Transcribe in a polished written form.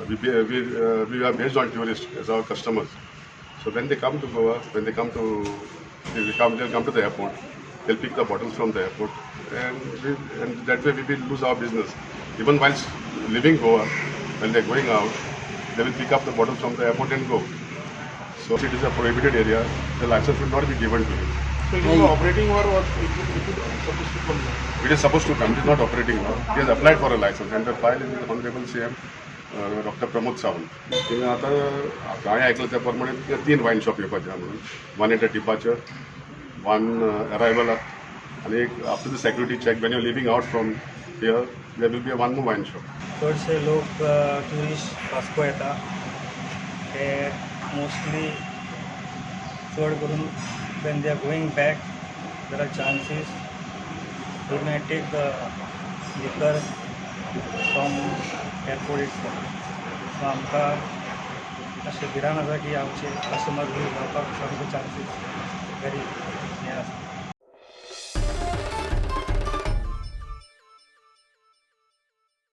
We are based on tourist as our customers. So when they come to Goa, when they come to they come they'll come to the airport, they'll pick the bottles from the airport, and that way we will lose our business. Even whilst leaving Goa, when they're going out, they will pick up the bottles from the airport and go. So it is a prohibited area. The license should not be given to him. So it is operating or what it is supposed to come now? It is supposed to come. It is not operating now. He has applied for a license and the file is with the Honorable CM, Dr. Pramod Sawant. थिंगा आतां हांवें आयकलां त्या प्रमाणे थिंगा तीन वायन shop येवपाचे आहा म्हणून, one at a departure, one अरायवलाक आनी एक after the security check, when you leaving out from here, there will be a one more wine shop. चडशे लोक ट्युरिस्ट वास्को येता ते मोस्टली चड करून when they are going back, there are chances they may take the liquor from airport it's. So आमकां अशें भिरांत आसा की आमचे कस्टमर लूज जावपाक सामके चान्सीस व्हेरी.